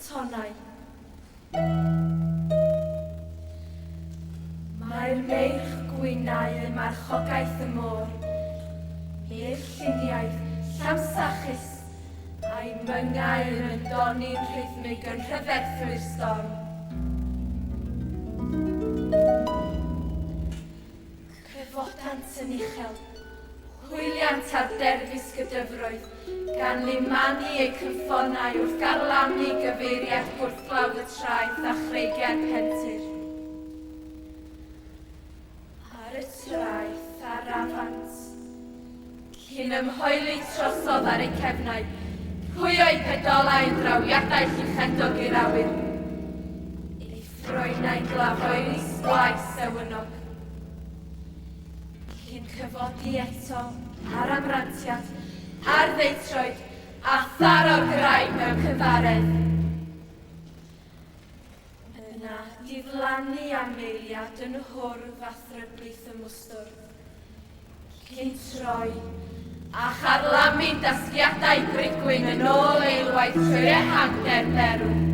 tonnau. Mae'r meirch gwynau yn marchogaeth y môr, I'r lluniaidd, llamsachus, a'i myngau yn ymdonni'n rhythmig yn rhyfeddwy'r storm. Cyfodant yn uchel, hwyliant ar derfysg y dyfroedd, gan limanu eu cynffonau wrth garlamu gyfeiriad gwrthglawdd y traeth a chreigiau'r pentir. Ar y traeth, ar afant, cyn ymhoeli trosodd ar eu cefnau, pwyo'u pedolau yn drawiadau lluchendog i'r awyr. Eu ffroenau'n glafoeri sgwais sewynnog. Cyn cyfodi eto ar amrantiad, ar ddeutroed, a tharo graig mewn cyfaredd. Yna, diflannu am eiliad yn hwrdd a thryblith y mwstwrdd. Cyn troi, a charlamu dasgiadau brigwyn yn ôl eilwaith trwy ehangder berw.